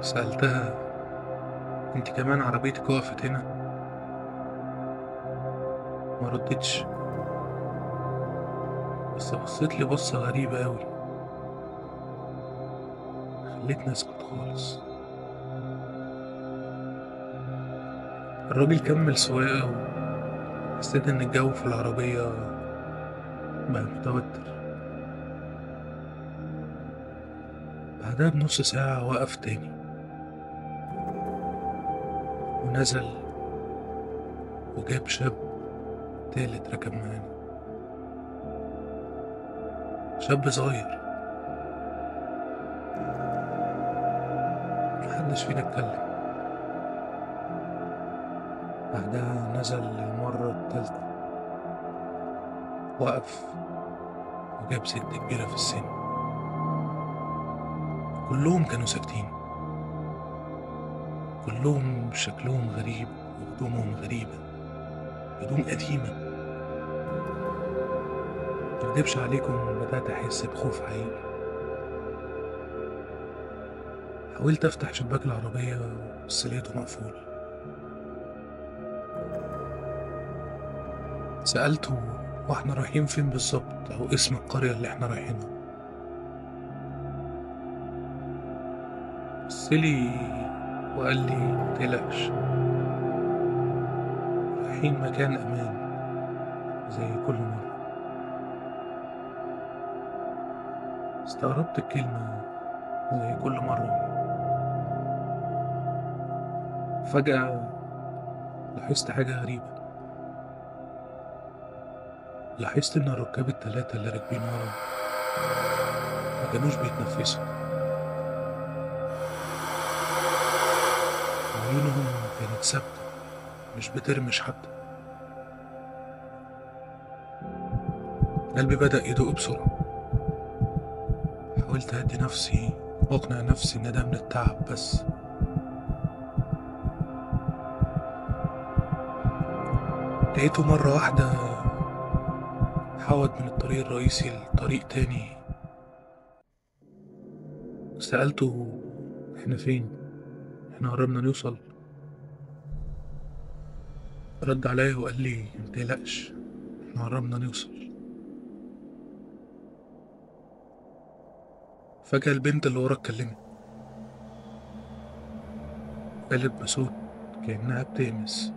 سألتها انت كمان عربيتك وقفت هنا؟ ما ردتش، بس بصيت لي بصة غريبة أوي خلتني أسكت خالص. الراجل كمل سواقة وحسيت إن الجو في العربية بقى متوتر. بعدها بنص ساعة وقف تاني ونزل وجاب شاب تالت ركب معانا، شاب صغير. محدش فينا اتكلم. بعدها نزل المرة التالتة، وقف وجاب ست كبيرة في السن. كلهم كانوا ساكتين، كلهم شكلهم غريب وهدومهم غريبة، هدوم قديمة. مكدبش عليكم، بدأت أحس بخوف حقيقي. حاولت أفتح شباك العربية بس لقيته مقفول. سألته واحنا رايحين فين بالظبط، أو اسم القرية اللي احنا رايحينها. بصلي وقال لي متقلقش، رايحين مكان أمان زي كل مرة. استغربت الكلمة زي كل مرة. فجأة لاحظت حاجة غريبة. لاحظت إن الركاب التلاتة اللي راكبين ورا ما كانوش بيتنفسوا، عيونهم كانت ثابتة مش بترمش حتى. قلبي بدأ يدق بسرعة. حاولت أهدي نفسي وأقنع نفسي إن ده من التعب بس. لقيته مرة واحدة حود من الطريق الرئيسي لطريق تاني. سألته احنا فين؟ احنا قربنا نوصل. رد عليا وقال لي متقلقش، احنا قربنا نوصل. فجأة البنت اللي ورا اتكلمت، قالت بصوت كأنها بتهمس،